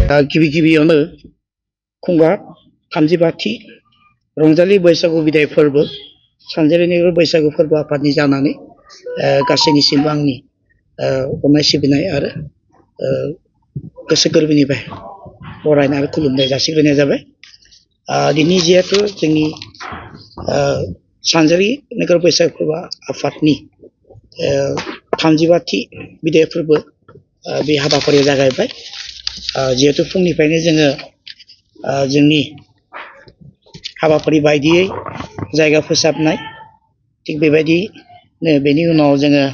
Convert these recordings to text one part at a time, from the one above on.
गिबि गिबियावनो खुंगा 35थि रंजालि बैसागु बिदाय फोरबो सानजारि नोगोर बैसागु फोरबो आफादनि जानानै गासैनिसिमबो आंनि अननाय सिबिनाय आरो गोसो गोरबोनिफ्राय बरायनाय आरो खुलुमनाय जासिग्रोनाय जाबाय। दिनै जिहेतु जोंनि सानजारि नोगोर बैसागु फोरबो आफादनि 35थि बिदाय फोरबो बे हाबाफारिया जागायबाय। जिहेतु फुंनिफ्रायनो जोङो जोंनि हाबाफारि बायदियै जायगा फोसाबनाय थिग बेबायदिनो बेनि उनाव जोङो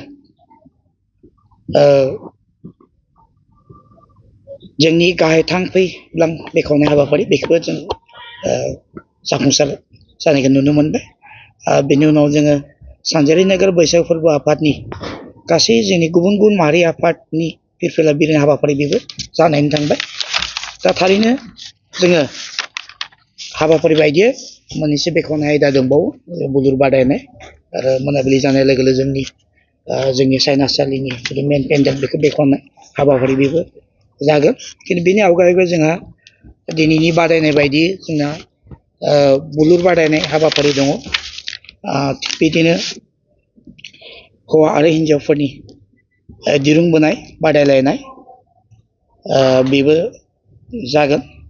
जोंनि गाहाय थांखि बेखेवनाय हाबाफारि बेखौबो जों जाफुंसार जानायखौ नुनो मोनबाय। बेनि उनाव जोङो सानजारि नोगोर बैसागु फोरबो आफादनि गासै जोंनि गुबुन गुबुन माहारि आफादनि फिरफिला बिलिरनाय हाबाफारि बेबो जानानै थांबाय। दा थारैनो जोङो हाबाफारि बायदियै मोननैसो बेखेवनाय आयदा दंबावो बुलुर बादायनाय आरो मोनाबिलि जानाय लोगो लोगो जोंनि सायनासालिनि मेन पेन्डेल बेखौ बेखेवनाय हाबाफारि बेबो जागोन। खिन्थु बेनि आवगायबो जोंहा दिनैनि बादायनाय बायदि जोंना बुलुर बादायनाय हाबाफारि दङ। थिग बिदिनो हौवा आरो हिन्जावफोरनि दिरुं बोनाय बादायलायनाय बेबो जागोन।